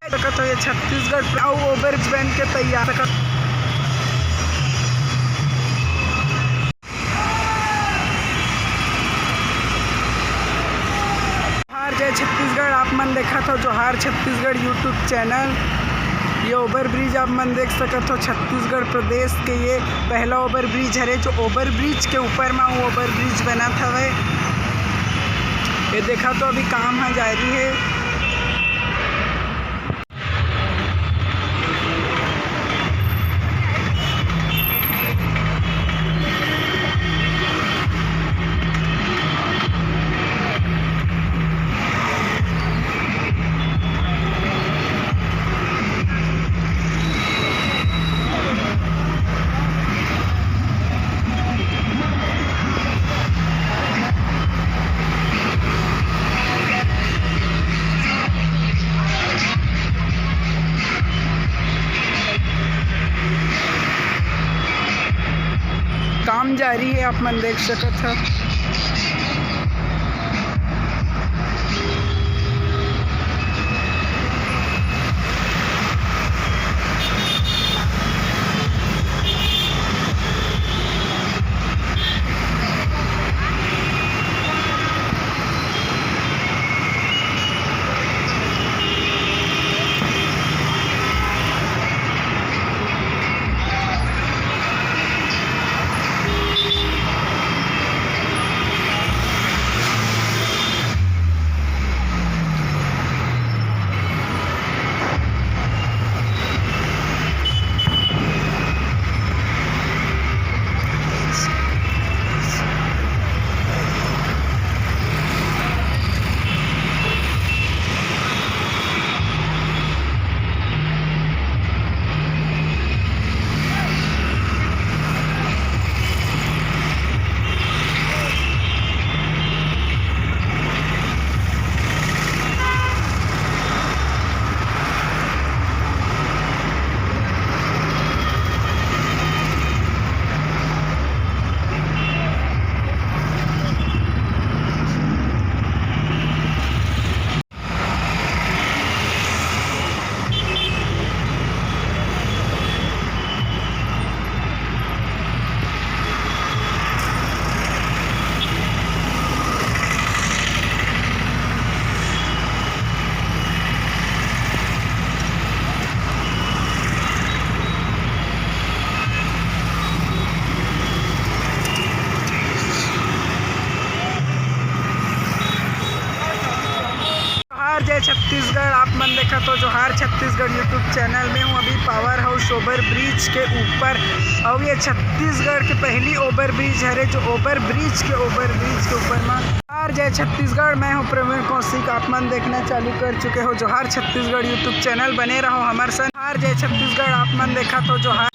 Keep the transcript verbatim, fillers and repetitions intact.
सकत हो, ये छत्तीसगढ़ अउ ओवरब्रिज बन के तैयार। जोहार जय छत्तीसगढ़, आप मन देखत हो जोहार छत्तीसगढ़ YouTube चैनल। ये ओवरब्रिज आप मन देख सकत हो, छत्तीसगढ़ प्रदेश के ये पहला ओवरब्रिज हरे, जो ओवरब्रिज के ऊपर मा वो ओवरब्रिज बनत हवे। ये देखा तो अभी काम ह जारी है। काम जारी है, आप मन देख सकत ह। जोहार जय छत्तीसगढ़, आप मन देखत हो जोहार छत्तीसगढ़ YouTube चैनल। मैं हूँ अभी पावर हाउस ओवर ब्रिज के ऊपर, और ये छत्तीसगढ़ के पहली ओवर ब्रिज हरे, जो ओवर ब्रिज के ओवर ब्रिज के ऊपर मा। जोहार जय छत्तीसगढ़, मैं हूँ प्रवीण कौशिक। आप मन देखना चालू कर चुके हो जोहार छत्तीसगढ़ YouTube चैनल, बने रहो हमर संग। जोहार जय छत्तीसगढ़, आप मन देखत हो जोहार